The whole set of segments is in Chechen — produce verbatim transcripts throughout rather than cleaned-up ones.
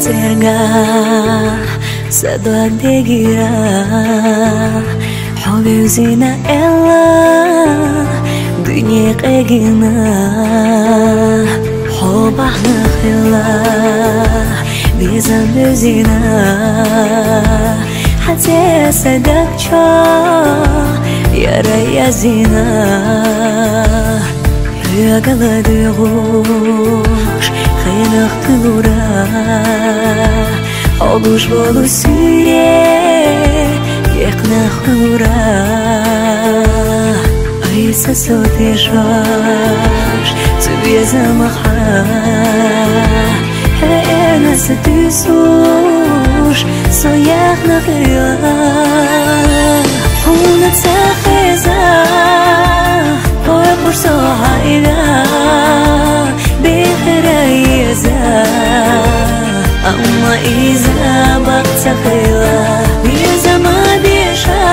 Цергагь садлагь дегира, хьо вевзина элла, дуьне къегина, хьо багьна хилла, безам бевзина, хьа цецадаг чо яра язина. Хьоьга ладугӀуш хенахь хилура, хьо гуш болу суьре дехнахь хилура. Айса со тешаш, цу безамха, хьенас дуьсуш, со яхна хила. Хьуна ца хеза, кхойкхуш со хьайга, бехара еза. Амма иза бакъ ца хила, безама деша,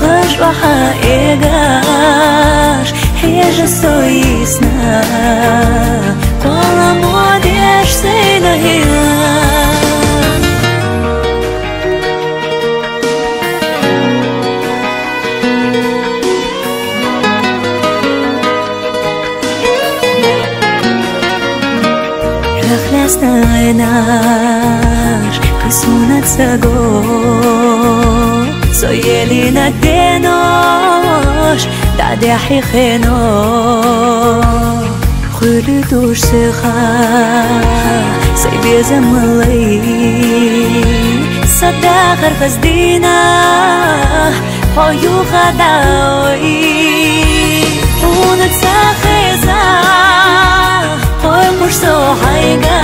гъаж ваха эгаш, хьежа со йисна, кхола модеш сайна хила. Рахластайнаш кисунат саго, со елина денош, дадяхи хено. Хуьлу туш сеха, сай безамлай, садахар хаздина, хьо юха даой. Хьуна ца хеза, кхойкхуш со хьайга,